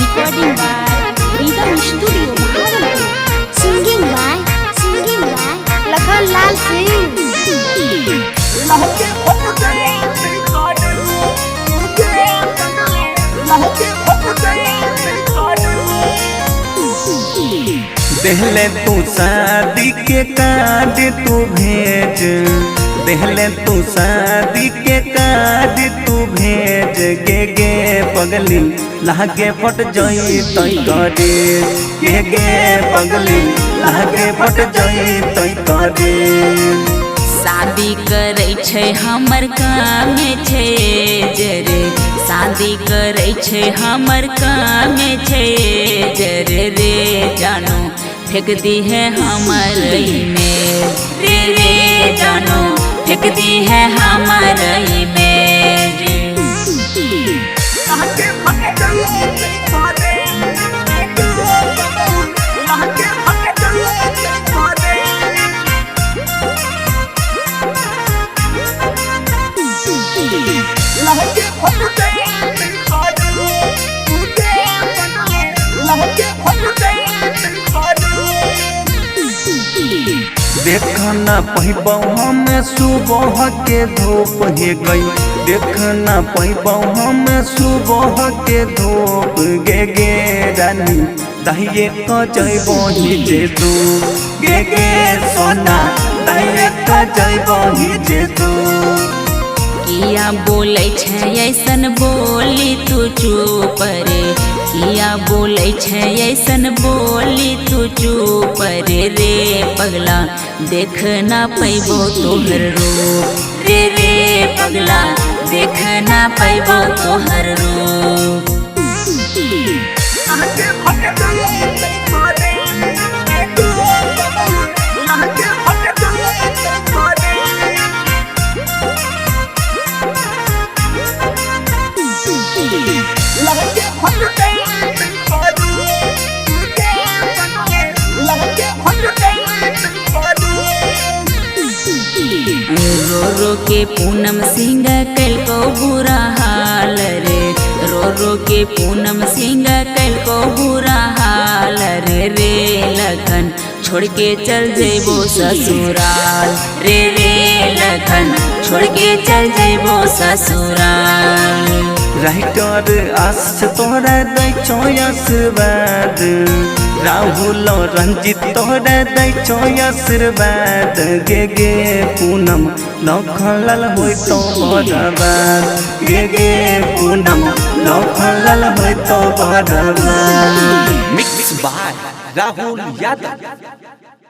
Recording by Rhythm Studio Bhagalpur. Singing by Lakhan Lal Singh. देहले तू शादी के कार्ड तू भेज, देहले तू शादी के कार्ड तू भेज। गे गे पगली लागे फट जई तई करे, गे गे पगली लागे फट जई तई करे। शादी करै छै हमर कामे छै जरे, शादी करै छै हमर कामे छै जरे। रे जानो फेंक दी है हमर में, रे रे जानो फेंक दी है हमर में। देखना पहिबौ हम सुबह के धूप हे गई, देखना पहिबौ हम सुबह के धूप। गे गे रानी दहिए क जइबही जे तू, गे गे सोना दहिए क जइबही जे तू। किया बोलै छै ऐसन बोली तू चुप रे, किया बोलै छै ऐसन बोली तू चुप रे। रे पगला देख ना पैबो तोहर रूप, रे रे पगला देख ना पैबो तोहर रूप। रो रो के पूनम सिंह कैलको बुरा हाल रे, रो रो के पूनम सिंह कैलको बुरा हाल रे। रे लखन छोड़ के चल जेबो ससुराल, रे रे लखन छोड़ के चल जेबो ससुराल। राइटर आस तोरा दै छौ आशीर्वाद, राहुल रंजित तोरा दै छौ आशीर्वाद। गे गे पूनम लखन होई तो बर्बाद, गे गे पूनम लखन होई तो बर्बाद। Mix by Rahul Yadav.